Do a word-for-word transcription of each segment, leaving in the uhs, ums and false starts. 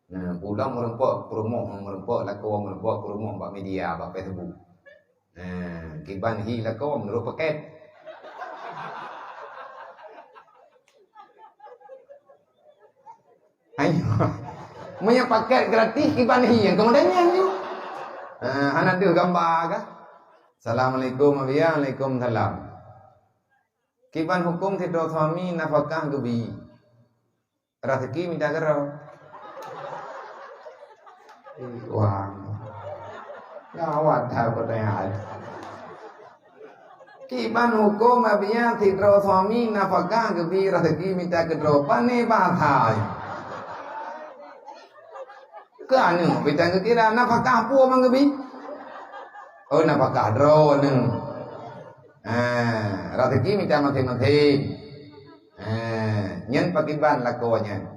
Nah, pulang meureumpok peurumoh, meureumpok lakoe, meureumpok peurumoh bak media, bak Facebook. Nah, kiban hi lakoe meunurot paket. Ayo. Meunyoe paket gratis, kiban hi nyang keumudian nyan ju. Nah, hana deuh gamba kah? Assalamualaikum, Abiya. Waalaikumsalam. Kiban huköm sidroe suami nafakah geubi, raseuki mita keudroe. Wah. Gawat that peutanyaan. Kiban huköm apabila sidroe suami nafakah geubi raseuki mita keudroe? Pane bahasa. Keu aneuk mita geukira nafakah peue man geubi? Oh, nafakah droe aneuk. Ha, raseuki mita maséng-maséng. Ha, nyan pakiban lakoe nyan.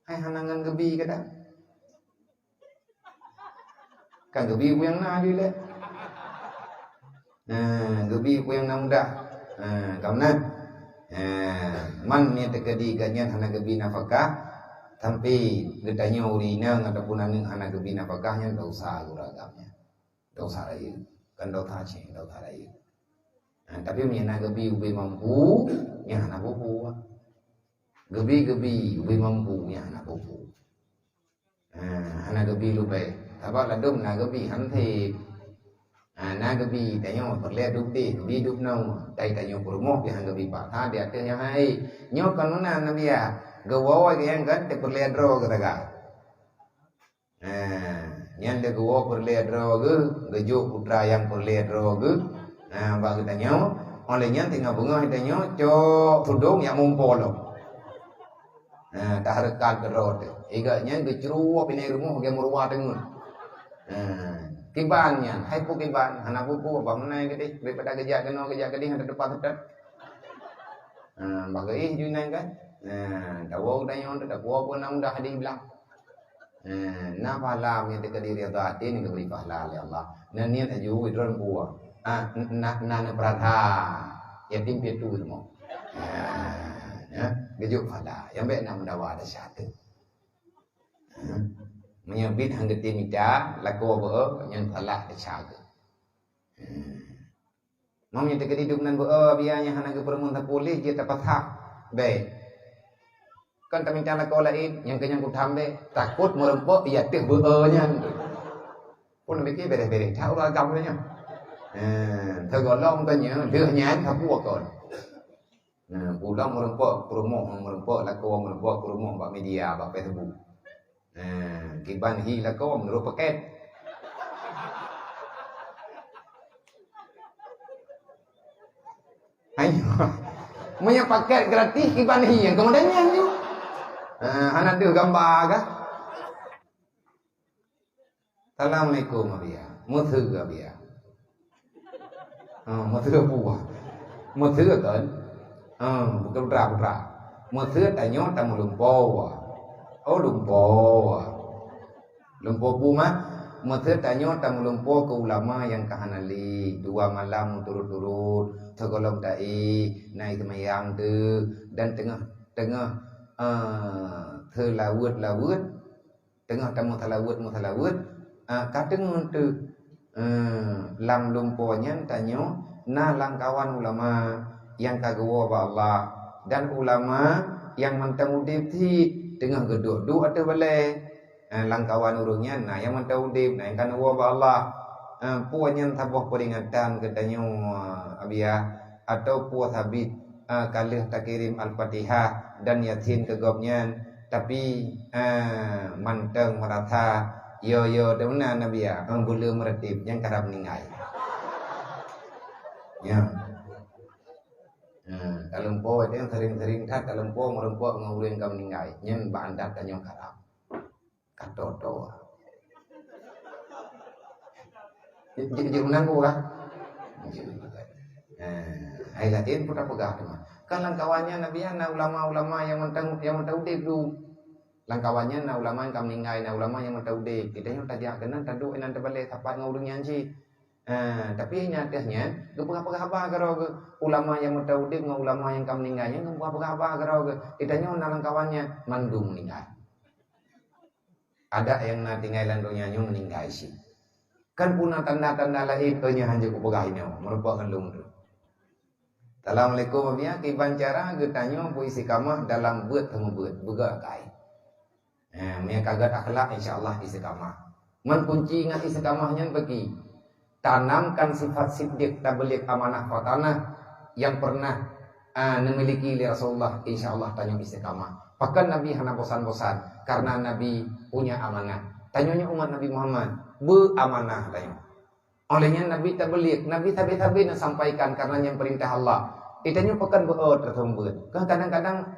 Hai hana ngon geubi kadang. Kan geubi peue nyang na ju lé. Ha, geubi peue nyang na mudah. Ha, ka meunan. Ha, man nyang teukeudi gobnyan hana geubi nafakah, sampai geutanyoe ureueng inong ataupun aneuk hana geubi nafakah, nyan dosa guragam nyan. Dosa rayeuk, kan dosa cit, dosa rayeuk. Ha, tapi meunyoe na geubi ubé mampu, nyan hana peue-peue. Geubi-geubi ubé mampu, nyan hana peue-peue. Ha, hana geubi leubeh. Sabab ladôm na geubi han sép. Ha, na geubi tanyoe peureulée dub deh, geubi dub noe. Tapi tanyoe peurumoh pih han geubi paksa di ateueh nyang hai. Nyoe kon meunan Nabi ya. Geuwoe nyang kan teupeureulee droe geuh sagai. Ha, nyan lé geuwoe peureulée droe geuh, geujok putra nyang peureulée droe geuh. Ha, bak geutanyoe, óh lheueh nyan teungoh beungoh geutanyoe cok tudong nyang mumpo lom. Ha, tahareukat keudroe teuh. Iga nyan geucruok binéh rumoh lagée meuruwa teungeut. Ha, kiban nyan, hai peue kiban, hana peue-peue, bah meunan keudeh, daripada geujak keunoe, geujak keudeh, hana teupat-teupat. Ha, bah geuéh ju nyan kan. Ha, tawoe geutanyoe teuh, tapuwoe peue na mudah di blang. Eh, na pahala meunyoe teuka di ridha até nyan geubri pahala lé Allah. Na niet aju droe puwoe. Ah, na, na neupeurasa. Yatim piatu seumö. Ah, ya, geujok pahala. Nyang bék na meudawa desya teuh. Ha? Meunyoe biet han geutem mita, lakoe beu, nyan salah desya geuh. Hmm. Meunyoe teukeudi dum nan beu, biaya nyang hana geupeureumeun sapeue lé jeuet tapasah. Bék. Kon tamita lakoe laén, nyang keu nyan kutham bék. Takot meureumpok i ateueh beu nyan. Pun biki bereh-bereh that ureueng agam nyan. Eh, teugohlom kon nyan, deuh nyan sapeue kon. Nah, pulang meureumpok peurumoh, meureumpok lakoe, meureumpok peurumoh bak media, bak Facebook. Nah, kiban hi lakoe meunurot paket. Hai. Meunyoe paket gratis kiban hi nyang keumudian nyan ju. Ha, hana deuh gamba kah? Assalamualaikum, Abiya. Meuseu, Abiya. Ha, meuseu peue? Meuseu kan? Ha, bukan putra-putra. Meuseu tanyoe tameulumpo. Oh, lumpo. Lumpo peue mah? Meuseu tanyoe tameulumpo keu ulama nyang ka hana lé, dua malam turot-turot, sigohlom taéh, na seumayang teuh, dan teungoh, teungoh, eh, seulaweuet-laweuet, teungoh tameusalaweuet-meusalaweuet, eh, ka teungeut teuh. Eh, lam lumpo nyan tanyoe na lamkawan ulama nyang ka geuwoe bak Allah, dan ulama nyang mantong udeb cit teungoh geuduek-duek ateueh balée. Eh, lamkawan ureuëng nyan na nyang mantong udeb, na nyang ka neuwoe bak Allah. Eh, peue nyan saboh peuringatan geutanyoe, Abiya, atawa peue sabit, eh, ka lheueh takirém Al-Fatihah dan Yasin keu gobnyan, tapi, eh, mantong meurasa yo-yo teuh meunan, Abiya, eh, beu le meureuteb nyang karab meuninggai. Ya. Eh, talumpo watée sering-sering that talumpo meureumpok ngon ureuëng ka meuninggai. Nyan bak adat tanyoe karab. Ka toe-toe. Jeuet, jeuet, jeuet meunan ku kah? Jeuet. Eh, hai laén pun tapeugah teuma. Kan lamkawan nyan Nabi nyan na ulama-ulama nyang mantong, nyang mantong udeb dum. Lamkawan nyan na ulama nyang ka meuninggai, na ulama nyang mantong udeb. Geutanyoe tajak keunan taduek inan teubalée sapat ngon ureuëng nyan cit. Eh, tapi nyan ateueh nyan geupeugah-peugah haba keudroe geuh. Ulama nyang mantong udeb ngon ulama nyang ka meuninggai nyan geupeugah-peugah haba keudroe geuh. Geutanyoe na lamkawan nyan mandum meuninggai. Adak nyang na tinggai lam donya nyoe meuninggai cit. Kan puna tanda-tanda laén, tanyoe hana kupeugah inoe, meurumpok ngon lôn tu. Assalamualaikum, Abiya. Kiban cara geutanyoe beu istiqamah dalam beuet teumeubuet, beugöt kai. Ha, meunyoe ka gét akhlak, insya Allah istiqamah. Man kunci ngon istiqamah nyan bagi. Tanamkan sifat siddiq, tabligh, amanah, fatanah yang pernah, ah, dimiliki lé Rasulullah, insya Allah tanyoe istiqamah. Bahkan Nabi hana bosan-bosan, karena Nabi punya amanah. Tanyoe nyoe umat Nabi Muhammad, beu amanah tanyoe. Oleh nyan Nabi tabligh, Nabi sabe-sabe neusampaikan karena nyan peurintah Allah. Itanyoe pakon beu-o teuseumbeuet. Kan kadang-kadang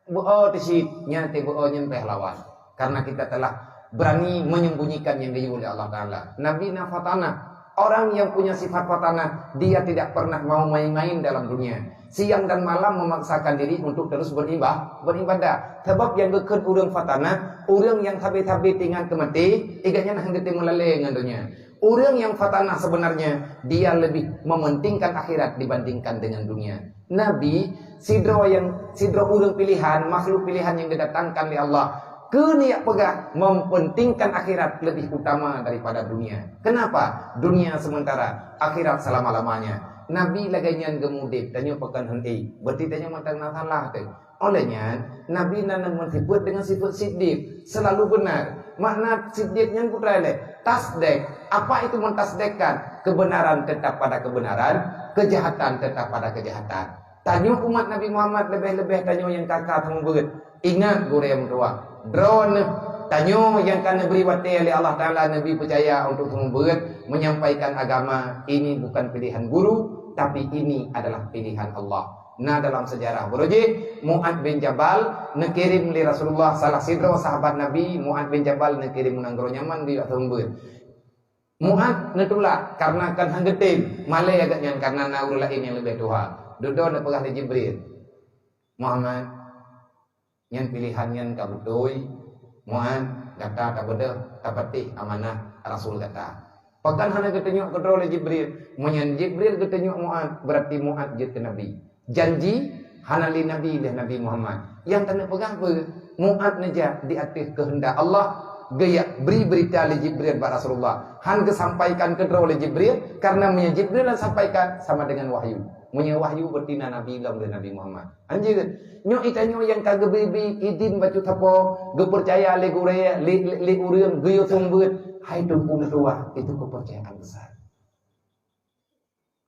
beu-o teucit, nyan teuh beu-o nyan payah lawan. Karena kita telah berani menyembunyikan yang geuyue oleh Allah Taala. Nabi na fatanah. Orang yang punya sifat fatanah, dia tidak pernah mau main-main dalam dunia. Siang dan malam memaksakan diri untuk terus beriba-, beribadah. Sebab yang geukheun ureuëng fatanah, ureuëng yang sabe-sabe teuingat keu maté, igat nyan hana geutem meulalé ngon donya. Ureuëng yang fatanah sebenarnya, dia lebih mementingkan akhirat dibandingkan dengan dunia. Nabi, sidroe yang, sidroe ureuëng pilihan, makhluk pilihan yang didatangkan oleh Allah, keu neujak peugah mementingkan akhirat lebih utama daripada dunia. Kenapa? Dunia sementara, akhirat selama-lamanya. Nabi lagée nyan geumudeb, tanyoe pakon hana, berarti tanyoe mantong na salah teuh. Oleh nyan, Nabi na neumeuseubut dengan sifat siddiq, selalu benar. Makna siddiq nyan peue teuma lé? Tasdek. Apa itu mentasdekkan? Kebenaran tetap pada kebenaran, kejahatan tetap pada kejahatan. Tanyoe umat Nabi Muhammad, leubeh-leubeh tanyoe nyang ka-ka seumeubeuet. Ingat gurée meutuwah. Droeneuh, tanyoe nyang ka neubri watée lé Allah Taala, neubri peucaya untuk seumeubeuet menyampaikan agama, ini bukan pilihan guru, tapi ini adalah pilihan Allah. Na dalam sejarah, beurujih Mu'ad bin Jabal neukirém lé Rasulullah, salah sidroe sahabat Nabi, Mu'ad bin Jabal neukirém u nanggroe Yaman geuyue seumeubeuet. Mu'ad neutulak karena kan hana geutem, malée agak nyan karena na ureuëng laén nyang leubeh tuha. Dudoe neupeugah lé Jibril, "Muhammad, nyan pilihan nyan ka beutôi, Mu'ad, gata tabeudôh, tapatéh amanah Rasul gata." Pakon hana geutunyok keudroe lé Jibril? Meunyan Jibril geutunyok Mu'ad, berarti Mu'ad jeuet keu Nabi. Janji hana lé Nabi lé Nabi Muhammad. Nyang taneuk peugah peue? Mu'ad neujak di ateueh keuheundak Allah, geujak bri beurita lé Jibril bak Rasulullah. Han geusampaikan keudroe lé Jibril, karena meunyoe Jibril han sampaikan, sama dengan wahyu. Meunyoe wahyu, berarti na Nabi lom lé Nabi Muhammad. Anjeut, nyoe itanyoe nyang ka geubri-bri idin bacut sapo, geupeucaya lé gurée, lé, lé, lé ureuëng, geuyue seumeubeuet, hai Teungku meutuwah, itu kepercayaan besar.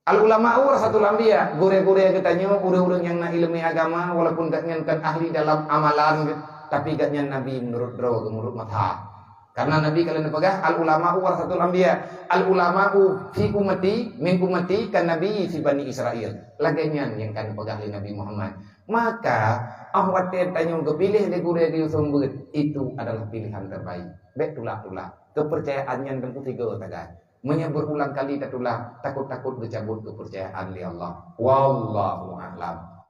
Al-ulama'u warasatul anbiya, gurée-gurée geutanyoe, ureuëng-ureuëng nyang na iéleumé agama, walaupun gobnyan kon ahli dalam amalan, tapi gobnyan nabi meunurot droe, meunurot mazhab. Karena Nabi ka lheueh neupeugah, "Al-ulama'u warasatul anbiya, al-ulama'u fi ummati, min ummati kan nabi fi Bani Israil." Lagée nyan nyang ka neupeugah lé Nabi Muhammad. Maka, óh watée tanyoe geupiléh lé gurée geuyue seumeubeuet, itu adalah pilihan terbaik. Bék tulak-tulak. Kepercayaan nyan teungku tiga sagai. Meunyoe beurulang kali tatulak, takot-takot geucabut kepercayaan lé Allah. Wallahu a'lam.